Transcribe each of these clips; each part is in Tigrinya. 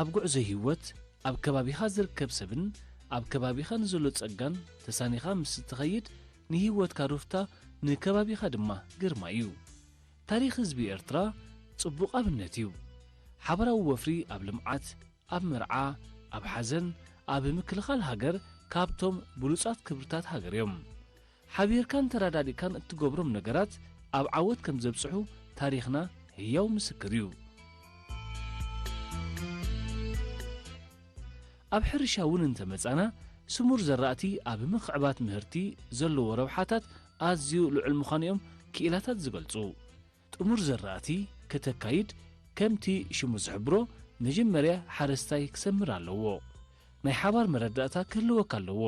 ኣብ ጉዕዞ ህይወት ኣብ ከባቢኻ ዝርከብ ሰብን ኣብ ከባቢኻ ንዘሎ ጸጋን ተሳኒኻ ምስ እትኸይድ ንህይወትካ ሩፍታ ንከባቢኻ ድማ ግርማ እዩ። ታሪኽ ህዝቢ ኤርትራ ጽቡቕ ኣብነት እዩ። ሓባራዊ ወፍሪ ኣብ ልምዓት፣ ኣብ መርዓ፣ ኣብ ሓዘን፣ ኣብ ምክልኻል ሃገር ካብቶም ብሉጻት ክብርታት ሃገር እዮም። ሓቢርካን ተራዳዲእካን እትገብሮም ነገራት ኣብ ዓወት ከም ዘብጽሑ ታሪኽና ህያው ምስክር እዩ። ኣብ ሕርሻ እውን እንተመጻና ስሙር ዘራእቲ ኣብ ምኽዕባት ምህርቲ ዘለዎ ረብሓታት ኣዝዩ ልዑል ምዃኑ እዮም ክኢላታት ዝገልጹ። ጥሙር ዘራእቲ ከተካይድ ከምቲ ሽሙ ዝሕብሮ መጀመርያ ሓረስታይ ክሰምር ኣለዎ። ናይ ሓባር መረዳእታ ክህልወካ ኣለዎ።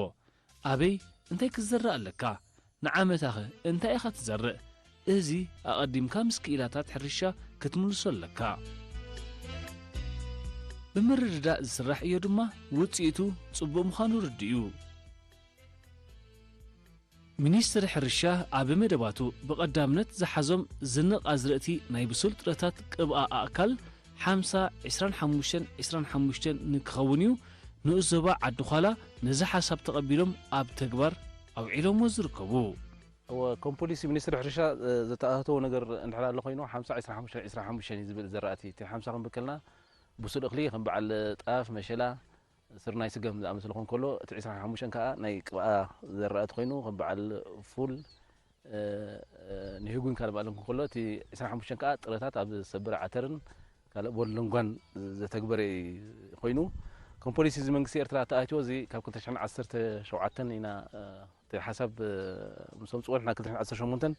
ኣበይ እንታይ ክትዘርእ ኣለካ? ንዓመታኸ እንታይ ኢኻ ትዘርእ? እዚ ኣቐዲምካ ምስ ክኢላታት ሕርሻ ክትምልሶ ኣለካ። ብምርድዳእ ዝስራሕ እዮ ድማ ውጽኢቱ ጽቡቕ ምዃኑ ርድእ እዩ። ሚኒስትሪ ሕርሻ ኣብ መደባቱ ብቐዳምነት ዝሓዞም ዝንቕ ኣዝርእቲ ናይ ብሱል ጥረታት ቅብኣ ኣእካል ሓምሳ ዕስራን ሓሙሽተን ዕስራን ሓሙሽተን ንክኸውን እዩ። ንኡስ ዞባ ዓዲ ዃላ ነዚ ሓሳብ ተቐቢሎም ኣብ ተግባር ኣውዒሎሞ ዝርከቡ። እወ፣ ከም ፖሊሲ ሚኒስትሪ ሕርሻ፣ እ፣ ዝተኣታተወ ነገር እንድሕር ኣሎ ኮይኑ ሓምሳ ዕስራን ሓሙሽተን ዕስራን ሓሙሽተን እዩ ዝብል ዘራእቲ። እቲ ሓምሳ ክንብል ከለና ብሱል እኽሊ ከም በዓል ጣፍ፣ መሸላ፣ ስርናይ፣ ስገም ዝኣመሰለ ክኾን ከሎ፣ እቲ ዕስራን ሓሙሽተን ከኣ ናይ ቅብኣ ዘራእቲ ኮይኑ ከም በዓል ፉል፣ እ፣ እ፣ ንህጉን ካልእ በዓል ክኾን ከሎ፣ እቲ ዕስራን ሓሙሽተን ከኣ ጥረታት ኣብ ሰበረ ዓተርን ካልእ ቦሎንጓን ዘተግበረ ኮይኑ፣ ከም ፖሊሲ እዚ መንግስቲ ኤርትራ ተኣትዮ እዚ ካብ ክልተ ሽሕን ዓሰርተ ሸውዓተን ኢና፣ እ፣ እቲ ሓሳብ፣ እ፣ ምስ ኣምጽእዎ ንሕና ክልተ ሽሕን ዓሰርተ ሸሞንተን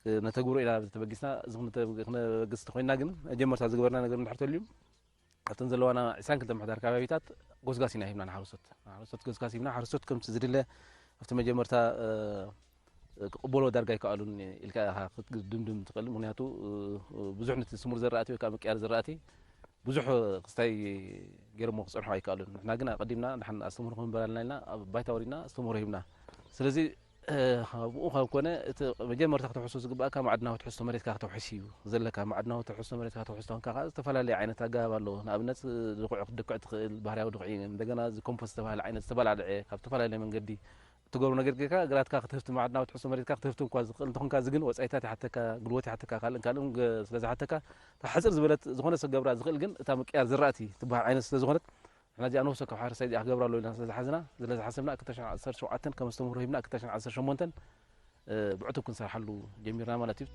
ክነተግብሮ ኢና ተበጊስና። እዚ ክነተ-፣ ክነበግስ እንተኾይንና ግን መጀመርታ ዝገበርና ነገር እንድሕር ተልዩ፣ ኣብተን ዘለዋና ዕስራን ክልተ ምሕዳር ከባቢታት ጎስጋስ ኢና ሂብና ንሓረስቶት። ንሓረስቶት ጎስጋስ ሂብና፣ ሓረስቶት ከምቲ ዝድለ ኣብቲ መጀመርታ፣ እ፣ ክቕበሎ ዳርጋ ኣይከኣሉን ኢልካ ኢኻ ክትድምድም ትኽእል። ምኽንያቱ፣ እ፣ ብዙሕ ነቲ ስሙር ዘራእቲ ወይ ከዓ ምቅያር ዘራእቲ ብዙሕ ክስታይ ገይሮሞ ክጸንሑ ኣይከኣሉን። ንሕና ግን ኣቐዲምና ደሓን ኣስተምህሮ ክንበራልና ኢልና ኣብ ባይታ ወሪድና ኣስተምህሮ ሂብና። ስለዚ፣ እ፣ ብኡ ካብ ኮነ እቲ መጀመርታ ክትውሕሶ ዝግባእካ ማዕድናዊ ትሕዝቶ መሬትካ ክትውሕስ እዩ ዘለካ። ማዕድናዊ ትሕዝቶ መሬትካ ክትውሕስ ተኾንካ ከኣ ዝተፈላለየ ዓይነት ኣገባብ ኣሎ። ንኣብነት፣ ድኹዒ ክትድኩዕ ትኽእል፣ ባህርያዊ ድኹዒ፣ እንደገና እዚ ኮምፖስት ዝተባህለ ዓይነት ዝተባላልዐ ካብ ዝተፈላለየ መንገዲ እትገብሮ ነገር ጌርካ ግራትካ ክትህፍትም፣ ማዕድናዊ ትሕዝቶ መሬትካ ክትህፍትም እኳ ዝኽእል እንተኾንካ፣ እዚ ግን ወጻኢታት ይሓተካ፣ ጉልበት ይሓተካ፣ ካልእን ካልእን ገ-፣ ስለ ዝሓተካ፣ እታ ሕጽር ዝበለት ዝኾነ ሰብ ክገብራ ዝኽእል ግን እታ ምቅያር ዝራእቲ ትበሃል ዓይነት ስለ ዝኾነት፣ ንሕና እዚኣ ነብሰ ካብ ሓረስታይ እዚኣ ክገብራ ኣለዎ ኢልና ስለ ዝሓዝና፣ ስለ ዝሓሰብና፣ ክልተ ሽሕን ዓሰርተ ሸውዓተን ከም ኣስተምህሮ ሂብና፣ ክልተ ሽሕን ዓሰርተ ሸሞንተን፣ እ፣ ብዕቱብ ክንሰርሓሉ ጀሚርና ማለት እዩ።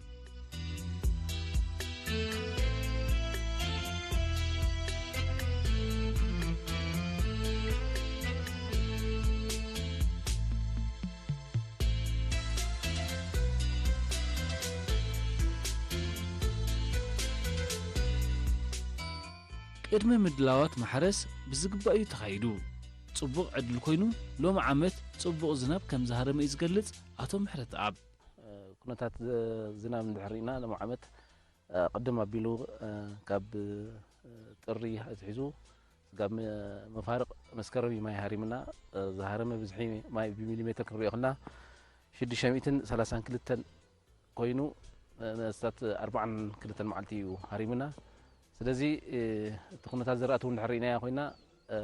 ቅድመ ምድላዋት ማሕረስ ብዝግባእ እዩ ተኻይዱ። ጽቡቕ ዕድል ኮይኑ፣ ሎሚ ዓመት ጽቡቕ ዝናብ ከም ዝሃረመ እዩ ዝገልጽ ኣቶ ምሕረተኣብ። ኩነታት ዝናብ እንድሕር ርኢና፣ ሎሚ ዓመት፣ እ፣ ቅድም ኣቢሉ፣ እ፣ ካብ፣ እ፣ ጥሪ ኣትሒዙ ስጋብ መ-፣ መፋርቕ መስከረም እዩ ማይ ሃሪምና። እ፣ ዝሃረመ ብዝሒ ማይ ብሚሊሜትር ክንሪኦ ከለና ሽዱሽተ ሚእትን ሰላሳን ክልተን ኮይኑ፣ እ፣ ንሳት ኣርባዓን ክልተን መዓልቲ እዩ ሃሪምና። ስለዚ፣ እ፣ እቲ ኩነታት ዘራእቲ እውን እንድሕር ርኢናዮ ኮይና፣ እ፣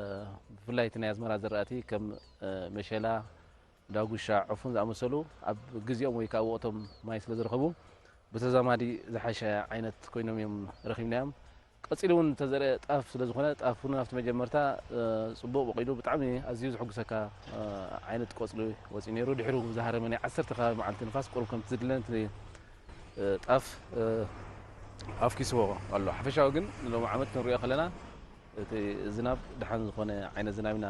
ብፍላይ እቲ ናይ ኣዝመራ ዘራእቲ ከም፣ እ፣ መሸላ፣ ዳጉሻ፣ ዕፉን ዝኣመሰሉ ኣብ ግዜኦም ወይ ከዓ ወቕቶም ማይ ስለ ዝረኸቡ ብተዛማዲ ዝሓሸ ዓይነት ኮይኖም እዮም ረኺብናዮም። ቀጺሉ እውን ዝተዘርአ ጣፍ ስለ ዝኾነ ጣፍ እውን ኣብቲ መጀመርታ፣ እ፣ ጽቡቕ በቂሉ ብጣዕሚ ኣዝዩ ዘሐጉሰካ፣ እ፣ ዓይነት ቆጽሊ ወጺኡ ነይሩ። ድሕሩ ዝሃረመ ናይ ዓሰርተ ከባቢ መዓልቲ ንፋስ ቁሩብ ከምቲ ዝድለ ነቲ፣ እ፣ ጣፍ፣ እ፣ ኣፍኪስዎ ኣሎ። ሓፈሻዊ ግን ንሎሚ ዓመት ክንሪኦ ከለና እቲ ዝናብ ደሓን ዝኾነ ዓይነት ዝናብ ኢና፣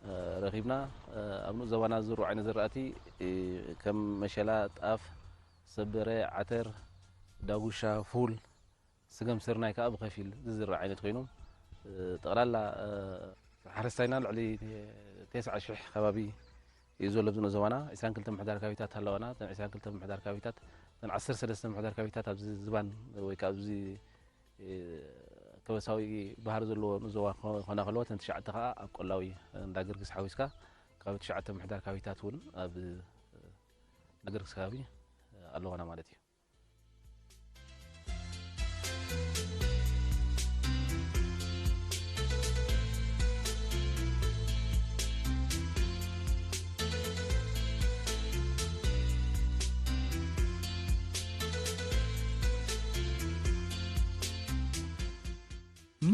እ፣ ረኺብና። እ፣ ኣብ ንኡስ ዞባና ዝዝርኡ ዓይነት ዝራእቲ፣ እ፣ ከም መሸላ፣ ጣፍ፣ ሰበረ፣ ዓተር፣ ዳጉሻ፣ ፉል፣ ስገም ስርናይ ከኣ ብኸፊል ዝዝራእ ዓይነት ኮይኑ፣ እ፣ ጠቕላላ፣ እ፣ ሓረስታይና ልዕሊ ተስዓ ሽሕ ከባቢ እዩ ዘሎ ኣብዚ ንኡስ ዞባና። ዕስራን ክልተ ምሕዳር ከባቢታት ኣለዋና። እተን ዕስራን ክልተ ምሕዳር ከባቢታት፣ እተን ዓሰርተ ሰለስተ ምሕዳር ከባቢታት ኣብዚ ዝባን ወይ ከኣ ኣብዚ፣ እ፣ ከበሳዊ ባህሪ ዘለዎ ንኡስ ዞባ ክኾና ከለዋ፣ እተን ትሽዓተ ከኣ ኣብ ቆላዊ እንዳ ገርግስ ሓዊስካ ከባቢ ትሽዓተ ምሕዳር ከባቢታት እውን ኣብ፣ እ፣ እንዳ ገርግስ ከባቢ ኣለዋና ማለት እዩ።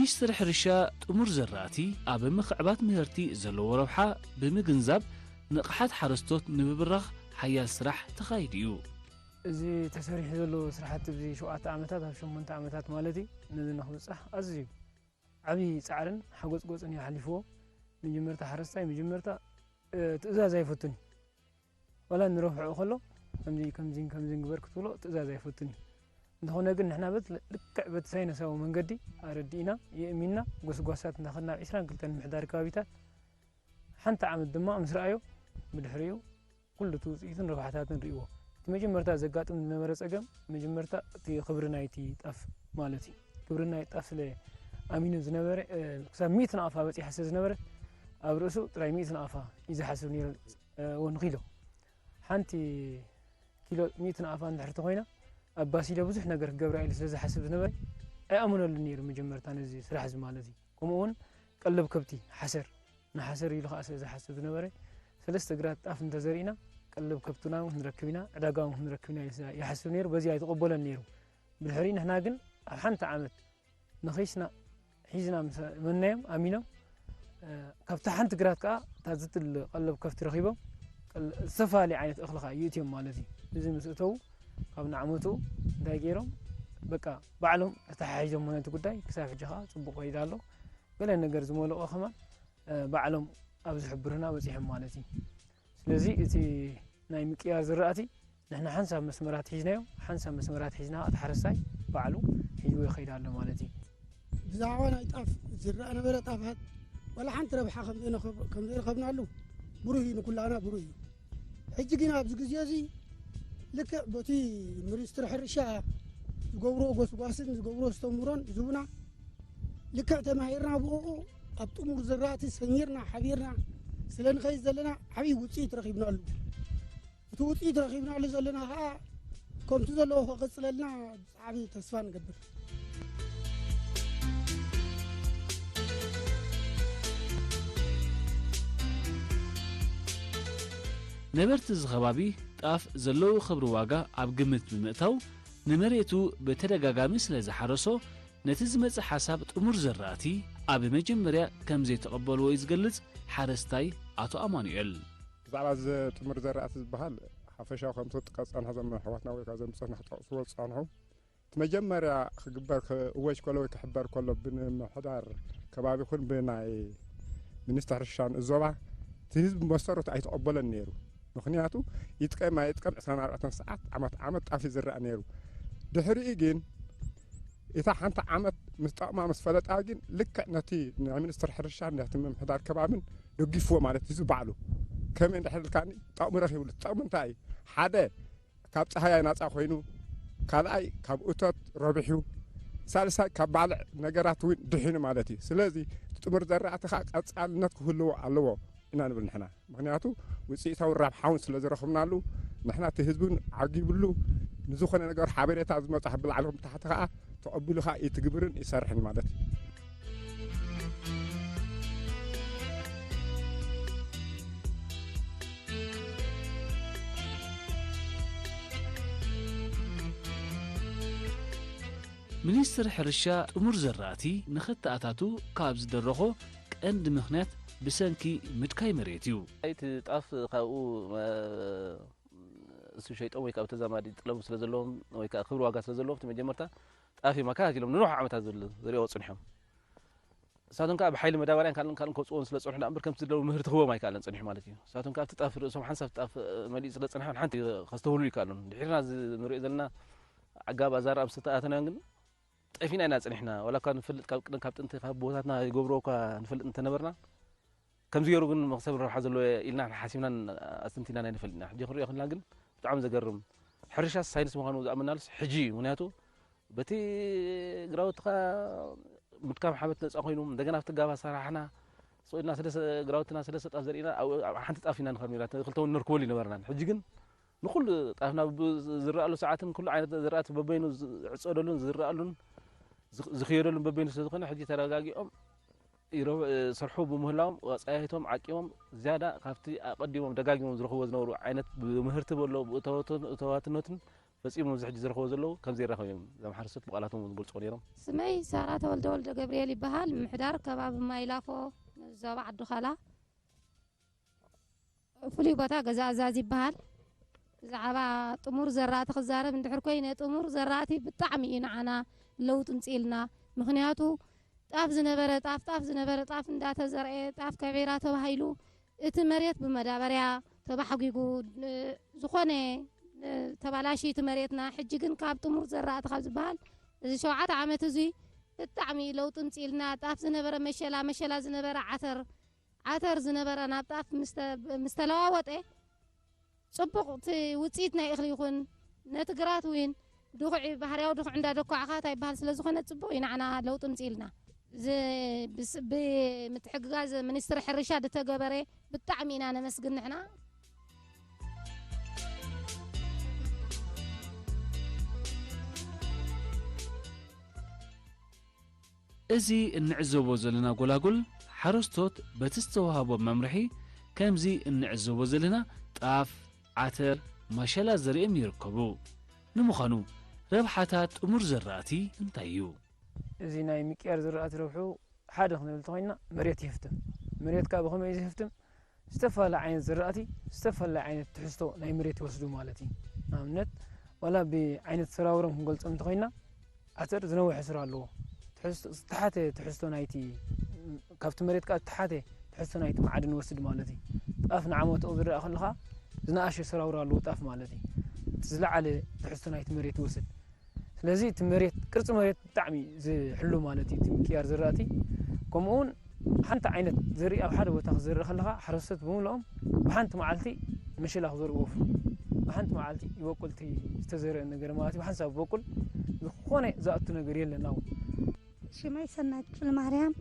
ሚኒስትሪ ሕርሻ ጥሙር ዘራእቲ ኣብ ምኽዕባት ምህርቲ ዘለዎ ረብሓ ብምግንዛብ ንቕሓት ሓረስቶት ንምብራኽ ሓያል ስራሕ ተኻይዱ እዩ። እዚ ተሰሪሑ ዘሎ ስራሕቲ ኣብዚ ሸውዓተ ዓመታት፣ ኣብ ሸሞንተ ዓመታት ማለት እዩ፣ ነዚ ንኽብጻሕ ኣዝዩ ዓብዪ ጻዕርን ሓጎጽጎጽን እዩ ሓሊፍዎ። መጀመርታ ሓረስታይ መጀመርታ፣ እ፣ ትእዛዝ ኣይፈቱን እዩ። ዋላ ንረብሕኡ ከሎ ከምዚ፣ ከምዚን ከምዚን ግበር ክትብሎ ትእዛዝ ኣይፈቱን እዩ። እንተኾነ ግን ንሕና በት-፣ ልክዕ በቲ ሳይነሳዊ መንገዲ ኣረዲእና፣ የእሚንና፣ ጎስጓሳት እናኸድና ኣብ ዕስራን ክልተን ምሕዳር ከባቢታት ሓንቲ ዓመት ድማ ምስ ረኣዮ፣ ብድሕሪኡ ኩሉ እቲ ውጽኢትን ረብሓታትን ርእይዎ። እቲ መጀመርታ ዘጋጥም ዝነበረ ጸገም፣ መጀመርታ እቲ ክብሪ ናይቲ ጣፍ ማለት እዩ። ክብሪ ናይ ጣፍ ስለ ኣሚኑ ዝነበረ፣ እ፣ ክሳብ ሚእቲ ናቕፋ በጺሓ ስለ ዝነበረ፣ ኣብ ርእሱ ጥራይ ሚእቲ ናቕፋ እዩ ዝሓስብ ነይሩ። እ፣ እውን ኪሎ፣ ሓንቲ ኪሎ ሚእቲ ናቕፋ እንድሕር ተኾይና፣ ኣባሲለ ብዙሕ ነገር ክገብራ ኢሉ ስለ ዝሓስብ ዝነበረ፣ ኣይኣምነሉን ነይሩ መጀመርታ ነዚ ስራሕ እዚ ማለት እዩ። ከምኡ እውን ቀለብ ከብቲ፣ ሓሰር፣ ንሓሰር ኢሉ ኸዓ ስለ ዝሓስብ ዝነበረ፣ ሰለስተ ግራት ጣፍ እንተዘሪእና፣ ቀለብ ከብትና እውን ክንረክብ ኢና፣ ዕዳጋ እውን ክንረክብ ኢና ኢሉ ስለ ይሓስብ ነይሩ፣ በዚ ኣይተቐበለን ነይሩ። ብድሕሪ ንሕና ግን ኣብ ሓንቲ ዓመት ንኺስና ሒዝና ምስ መናዮም ኣሚኖም፣ እ፣ ካብታ ሓንቲ ግራት ከኣ እታ ዝትል ቀለብ ከብቲ ረኺቦም፣ ቀል-፣ ዝተፈላለየ ዓይነት እኽሊ ከኣ ይእትዮም ማለት እዩ። እዚ ምስ እተዉ፣ ካብ ንዓመቱ እንታይ ገይሮም፣ በቃ፣ ባዕሎም ተተሓሒዞም ነቲ ጉዳይ ክሳብ ሕጂ ከኣ ጽቡቕ ከይዱ ኣሎ። ገለ ነገር ዝመልኦ ከማን፣ እ፣ ባዕሎም ኣብ ዝሕብሩና በጺሖም ማለት እዩ። ስለዚ እቲ ናይ ምቅያር ዝራእቲ ንሕና ሓንሳብ መስመራት ሒዝናዮ፣ ሓንሳብ መስመራት ሒዝና እቲ ሓረስታይ ባዕሉ ሒዝዎ ይኸይድ ኣሎ ማለት እዩ። ብዛዕባ ናይ ጣፍ ዝረኣ ነበረ ጣፋት ዋላ ሓንቲ ረብሓ ከም ዘይነኸብ-፣ ከም ዘይረኸብናሉ ብሩህ እዩ፣ ንኩላና ብሩህ እዩ። ሕጂ ግን ኣብዚ ግዜ እዚ ልክዕ በቲ ሚኒስትሪ ሕርሻ ዝገብርዎ ጎስጓስን ዝገብርዎ ዝተምሮን ዝህቡና ልክዕ ተማሂርና ብኡ ኣብ ጥሙር ዝራእቲ ሰሚርና ሓቢርና ስለ ንኸይድ ዘለና ዓብዪ ውፅኢት ረኺብናሉ። እቲ ውፅኢት ረኺብናሉ ዘለና ኸዓ ከምቲ ዘለዎ ክቕፅለልና ብዓብዪ ተስፋ ንገብር። ነበርቲ እዚ ከባቢ ጣፍ ዘለዎ ክብሪ ዋጋ ኣብ ግምት ብምእታው ንመሬቱ ብተደጋጋሚ ስለ ዝሓረሶ ነቲ ዝመጽእ ሓሳብ ጥሙር ዘራእቲ ኣብ መጀመርያ ከም ዘይተቐበልዎ እዩ ዝገልጽ ሓረስታይ ኣቶ ኣማኑኤል። ብዛዕባ እዚ ጥሙር ዘራእቲ ዝበሃል ሓፈሻዊ ከም ትጥቀ ዝጸንሐ ዘም ኣሕዋትና ወይ ከዓ ዘም ዝጸንሐ ክጠቕስዎ ዝጸንሑ፣ እቲ መጀመርያ ክግበር ክእወጅ ከሎ ወይ ክሕበር ከሎ ብምምሕዳር ከባቢ ይኹን ብናይ ሚኒስትሪ ሕርሻን እዞባ እቲ ህዝቢ መሰረቱ ኣይተቐበለን ነይሩ። ምኽንያቱ ይጥቀም ኣይጥቀም ዕስራን ኣርባዕተን ሰዓት ዓመት ዓመት ጣፍ ይዝራእ ነይሩ። ድሕሪኡ ግን እታ ሓንቲ ዓመት ምስ ጠቕማ ምስ ፈለጣ ግን ልክዕ ነቲ ናይ ሚኒስትሪ ሕርሻን ነቲ ምምሕዳር ከባብን ደጊፍዎ ማለት ህዝቢ ባዕሉ። ከመይ እንድሕር ኢልካኒ ጠቕሚ ረኺብሉ። ጠቕሚ እንታይ እዩ? ሓደ ካብ ጸሃያይ ናጻ ኮይኑ፣ ካልኣይ ካብ እቶት ረቢሑ፣ ሳልሳይ ካብ ባልዕ ነገራት እውን ድሒኑ ማለት እዩ። ስለዚ እቲ ጥሙር ዘራእቲ ኸኣ ቀጻልነት ክህልዎ ኣለዎ ኢና ንብል ንሕና። ምኽንያቱ ውጽኢታውን ረብሓውን ስለ ዝረኽብናሉ፣ ንሕና እቲ ህዝቢ እውን ዓጊብሉ፣ ንዝኾነ ነገር ሓበሬታ ዝመጽእ ብላዕሊ ከም ታሕቲ ኸኣ ተቐቢሉ ኸኣ ይትግብርን ይሰርሕን ማለት እዩ። ሚኒስትሪ ሕርሻ ጥሙር ዘራእቲ ንኸተኣታቱ ካብ ዝደረኾ ቀንዲ ምኽንያት ብሰንኪ ምድካይ መሬት እዩ። እቲ ጣፍ ካብኡ፣ እ፣ እሱ ሸይጦም ወይ ካብ ተዛማዲ ጥለቡ ስለ ዘለዎም ወይ ከዓ ክብሪ ዋጋ ስለ ዘለዎም፣ እቲ መጀመርታ ጣፍ እዮም ኣከታቲሎም ንነውሒ ዓመታት ዘል-፣ ዘሪኦ ጸኒሖም። ንሳቶም ከኣ ብሓይሊ መዳበርያን ካልእን ካልእን ከውጽእዎም ስለ ዝጸንሑ ደኣ እምበር፣ ከምቲ ዝደለዉ ምህርቲ ክህቦም ኣይከኣለን ጸኒሑ ማለት እዩ። ንሳቶም ከኣ ኣብቲ ጣፍ ርእሶም ሓንሳብ ጣፍ መሊኡ ስለ ዝጸንሐ፣ ሓንቲ ከስተውህሉ ኣይከኣሉን። ድሒርና እዚ ንሪኦ ዘለና ኣገባብ ኣዘራርባ ምስ ተኣተናዮ ግን፣ ጠፊእና ኢና ጸኒሕና። ዋላ እኳ ንፈልጥ፣ ካብ ቅድም ካብ ጥንቲ ካብ ኣቦታትና ይገብርዎ እኳ ንፈልጥ እንተነበርና፣ ከምዚ ገይሩ ግን መኽሰብ ረብሓ ዘለዎ ኢልና ሓሲብናን ኣስተንቲናን ኣይንፈልጥና። ሕጂ ክንሪኦ ከለና ግን ብጣዕሚ ዘገርም። ሕርሻስ ሳይንስ ምዃኑ ዝኣመናሉስ ሕጂ እዩ። ምኽንያቱ በቲ ግራውትኻ ምድካም ሓመድ ነጻ ኮይኑ፣ እንደገና ኣብቲ ጋባ ሰራሕና፣ ስቕ ኢልና ሰለስተ ግራውትና ሰለስተ ጣፍ ዘሪእና፣ ኣብ፣ ኣብ ሓንቲ ጣፍ ኢና ንኸርም ነይርና። ክልተ እውን ነርክበሉ ይነበርናን። ሕጂ ግን ንኹሉ ጣፍና ብዝረኣሉ ሰዓትን ኩሉ ዓይነት ዝራእቲ በበይኑ ዝዕጸደሉን ዝረኣሉን ዝኽ-፣ ዝኽየደሉን በበይኑ ስለ ዝኾነ፣ ሕጂ ተረጋጊኦም ይረብ-፣ ሰርሑ ብምህላዎም፣ ወጻኢቶም ዓቂቦም ዝያዳ ካብቲ ኣቐዲሞም ደጋጊሞም ዝረኽብዎ ዝነበሩ ዓይነት ብምህርቲ በሎ፣ ብእተወት-፣ እተዋትነትን ፈጺሞም እዚ ሕጂ ዝረኽቦ ዘለዉ ከም ዘይራኸቡ እዮም እዞም ሓረስቶት ብቓላቶም እውን ዝገልጽዎ ነይሮም። ስመይ ሳራ ተወልደ ወልደ ገብርኤል ይበሃል። ምምሕዳር ከባቢ ማይላፎ ዞባ ዓዲ ዃላ ፍሉይ ቦታ ገዛ ኣዛዝ ይበሃል። ብዛዕባ ጥሙር ዘራእቲ ክዛረብ እንድሕር ኮይነ ጥሙር ዘራእቲ ብጣዕሚ እዩ ንዓና ለውጢ ምጽኢልና። ምኽንያቱ ጣፍ ዝነበረ ጣፍ ጣፍ ዝነበረ ጣፍ እንዳተዘርአ ጣፍ ከቢራ ተባሂሉ እቲ መሬት ብመዳበርያ ተባሕጒጉ ዝኾነ ተባላሽዩ እቲ መሬትና። ሕጂ ግን ካብ ጥሙር ዘራእቲ ካብ ዝበሃል እዚ ሸውዓተ ዓመት እዚ ብጣዕሚ ለውጢ ምፅኢልና። ጣፍ ዝነበረ መሸላ፣ መሸላ ዝነበረ ዓተር፣ ዓተር ዝነበረ ናብ ጣፍ ምስ ተ- ምስ ተለዋወጠ ፅቡቕ እቲ ውፅኢት ናይ እኽሊ ይኹን ነቲ ግራት እውን ድኹዒ ባህርያዊ ድኹዒ እንዳደኳዕኻ እንታይ ይበሃል ስለ ዝኾነ ፅቡቕ እዩ ንዓና ለውጢ ምፅኢልና። ዝ- ብስ- ብምትሕግጋዝ ሚኒስትሪ ሕርሻ ዝተገበረ ብጣዕሚ ኢና ነመስግን ንሕና። እዚ እንዕዘቦ ዘለና ጎላጉል ሓረስቶት በቲ ዝተዋህቦም መምርሒ ከምዚ እንዕዘቦ ዘለና ጣፍ፣ ዓተር፣ ማሸላ ዘሪኦም ይርከቡ። ንምዃኑ ረብሓታት ጥሙር ዘራእቲ እንታይ እዩ? እዚ ናይ ምቅያር ዝራእቲ ረብሑ ሓደ ክንብል እንተኮይና መሬት ይህፍትም። መሬት ከዓ ብኸመይ እዩ ዝህፍትም? ዝተፈላለየ ዓይነት ዝራእቲ ዝተፈላለየ ዓይነት ትሕዝቶ ናይ መሬት ይወስዱ ማለት እዩ። ንኣብነት ዋላ ብዓይነት ሰራውሮም ክንገልፆም እንተኮይና ዓተር ዝነውሐ ስራ ኣለዎ። ትሕዝቶ ዝተሓተ ትሕዝቶ ናይቲ ካብቲ መሬት ከዓ ዝተሓተ ትሕዝቶ ናይቲ መዓድን ይወስድ ማለት እዩ። ጣፍ ንዓመት ዝረኣ ከለካ ዝነኣሸ ሰራውር ኣለዎ ጣፍ ማለት እዩ። እቲ ዝለዓለ ትሕዝቶ ናይቲ መሬት ይወስድ። ስለዚ እቲ መሬት ቅርፂ መሬት ብጣዕሚ ዝሕሉ ማለት እዩ እቲ ምቅያር ዝራእቲ። ከምኡ እውን ሓንቲ ዓይነት ዘርኢ ኣብ ሓደ ቦታ ክዘርእ ከለካ ሓረስቶት ብምልኦም ብሓንቲ መዓልቲ መሸላ ክዘርኡ ይወፍሩ። ብሓንቲ መዓልቲ ይበቁል እቲ ዝተዘርአ ነገር ማለት እዩ። ብሓንሳብ ይበቁል ዝኾነ ዝኣቱ ነገር የለን ኣብኡ። ሽመይ ሰናይት ክፍለ ማርያም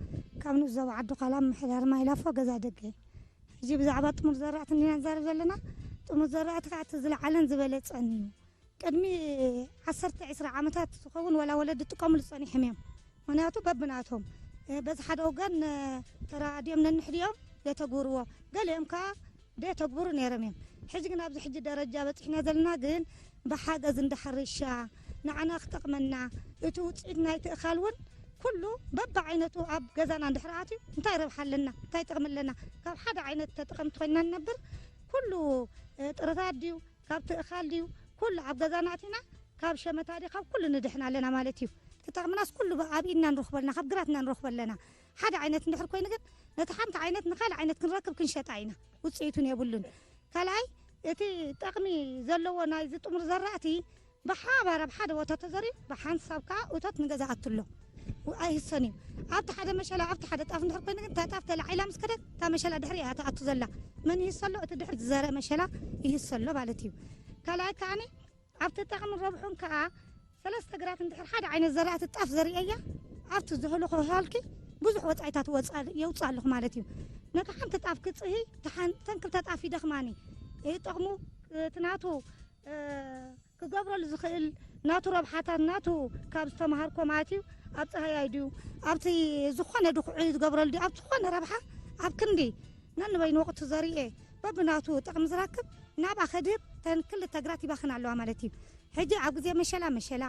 ካብ ንኡስ ዞባ ዓዲ ኳላ ምምሕዳር ማይላፎ ገዛ ደገ። ሕጂ ብዛዕባ ጥሙር ዘራእቲ እንዲና ንዛረብ ዘለና። ጥሙር ዘራእቲ ከዓ እቲ ዝለዓለን ዝበለፀን እዩ። ቅድሚ ዓሰርተ ዒስራ ዓመታት ዝኸውን ዋላ ወለዲ ዝጥቀምሉ ፀኒሖም እዮም። ምክንያቱ በብናቶም በዚ ሓደ ወገን ተራዲኦም ነንሕድኦም የተግብርዎ፣ ገሊኦም ከዓ ደየተግብሩ ነይሮም እዮም። ሕጂ ግን ኣብዚ ሕጂ ደረጃ በፂሕና ዘለና ግን ብሓገዝ እንዳ ሕርሻ ንዓና ክጠቕመና እቲ ውፅኢት ናይቲ እኻል እውን ኩሉ በብዓይነቱ ኣብ ገዛና እንድሕር ኣትዩ እንታይ ረብሓ ኣለና እንታይ ጥቕሚ ኣለና? ካብ ሓደ ዓይነት ተጠቐምቲ ኮይና ንነብር ኩሉ ጥረታት ድዩ ካብቲ እኻል ድዩ ኩሉ ኣብ ገዛና ኣቲና ካብ ሸመታ ድዩ ካብ ኩሉ ንድሕን ኣለና ማለት እዩ። ተጠቕምናስ ኩሉ ኣብ ኢድና ንረኽቦ ኣለና ካብ ግራትና ንረኽቦ ኣለና። ሓደ ዓይነት እንድሕር ኮይኑ ግን ነቲ ሓንቲ ዓይነት ንካልእ ዓይነት ክንረክብ ክንሸጣ ኢና። ውፅኢት እውን የብሉን። ካልኣይ እቲ ጠቕሚ ዘለዎ ናይዚ ጥሙር ዘራእቲ ብሓባር ኣብ ሓደ ቦታ ተዘሪኡ ብሓንሳብ ከዓ እቶት ንገዛ ኣቱ ኣሎ። ኣይህሰን እዩ። ኣብቲ ሓደ መሸላ ኣብቲ ሓደ ጣፍ እንድሕር ኮይኑ ግን እታ ጣፍ ተላዒላ ምስ ከደት እታ መሸላ ድሕሪ እያ ትኣቱ ዘላ። መን ይህሰሎ? እቲ ድሕሪ ዝዘርአ መሸላ ይህሰሎ ማለት እዩ። ካልኣይ ከዓኒ ኣብቲ ጠቕምን ረብሑን ከዓ ሰለስተ ግራት እንድሕር ሓደ ዓይነት ዘራእቲ ጣፍ ዘርእያ ኣብቲ ዝህልኾ ሃልኪ ብዙሕ ወፃኢታት ወፃ- የውፅእ ኣለኹ ማለት እዩ። ነቲ ሓንቲ ጣፍ ክፅሂ እተን ክልተ ጣፍ ይደኽማኒ። ይህ ጠቕሙ እቲ ናቱ ክገብረሉ ዝኽእል ናቱ ረብሓታት ናቱ ካብ ዝተምሃርኮ ማለት እዩ። ኣብ ፀሃያይ ድዩ ኣብቲ ዝኾነ ድኩዒ ዝገብረሉ ድዩ ኣብ ዝኾነ ረብሓ ኣብ ክንዲ ነንበይኑ ወቕቱ ዘርኤ በብናቱ ጥቕሚ ዝረክብ ናብኣ ከድህብ ተን ክልተ ግራት ይባኽን ኣለዋ ማለት እዩ። ሕጂ ኣብ ግዜ መሸላ መሸላ፣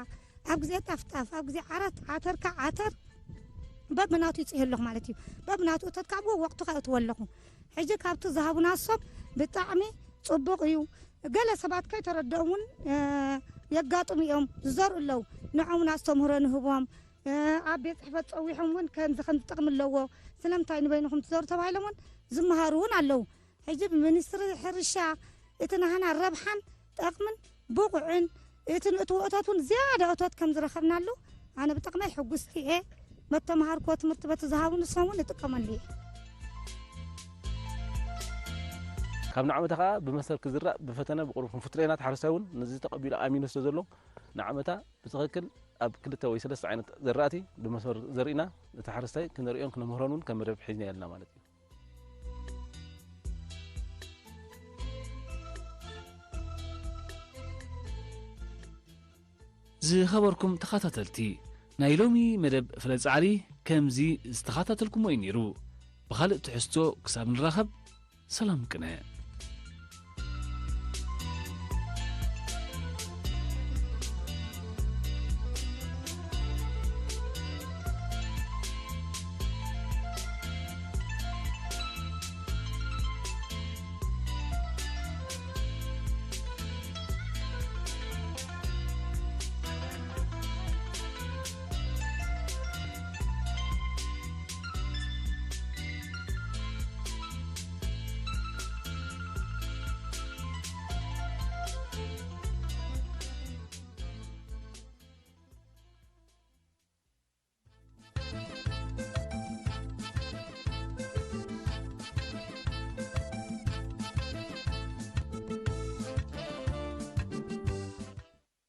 ኣብ ግዜ ጣፍጣፍ፣ ኣብ ግዜ ዓራት ዓተርካ ዓተር በብናቱ ይፅህ ኣለኹ ማለት እዩ። በብናቱ እቶት ካብ ወቅቱ ከእትዎ ኣለኹ። ሕጂ ካብቲ ዝሃቡና እሶም ብጣዕሚ ፅቡቕ እዩ። ገለ ሰባት ከይተረደኦም እውን የጋጥሙ እዮም ዝዘርኡ ኣለዉ። ንዖም እውን ኣስተምህሮ ንህቦም ኣብ ቤት ፅሕፈት ፀዊሖም እውን ከምዚ ከም ዝጠቕሚ ኣለዎ ስለምንታይ ንበይንኹም ትዘሩ ተባሂሎም እውን ዝመሃሩ እውን ኣለዉ። ሕጂ ብሚኒስትሪ ሕርሻ እቲ ናህና ረብሓን ጠቕምን ብቑዕን እቲ ንእትዎ እቶት እውን ዝያዳ እቶት ከም ዝረኸብናሉ ኣነ ብጠቕመይ ሕጉስቲ እየ። መተምሃርኮ ትምህርቲ በቲ ዝሃቡ ንሶም እውን እጥቀመሉ እየ። ካብ ንዓመታ ከዓ ብመሰር ክዝራእ ብፈተነ ብቁሩብ ክንፍትኖ ኢና። ተሓረስታይ እውን ነዚ ተቐቢሉ ኣሚኑ ስለ ዘሎ ንዓመታ ብትኽክል ኣብ ክልተ ወይ ሰለስተ ዓይነት ዘራእቲ ብመስመር ዘርኢና ነቲ ሓረስታይ ክነርእዮን ክነምህሮን እውን ከም መደብ ሒዝና ያለና ማለት እዩ። ዝኸበርኩም ተኸታተልቲ ናይ ሎሚ መደብ ፍለጻዕሊ ከምዚ ዝተኸታተልኩሞ እዩ ነይሩ። ብኻልእ ትሕዝቶ ክሳብ ንራኸብ ሰላም ቅነ።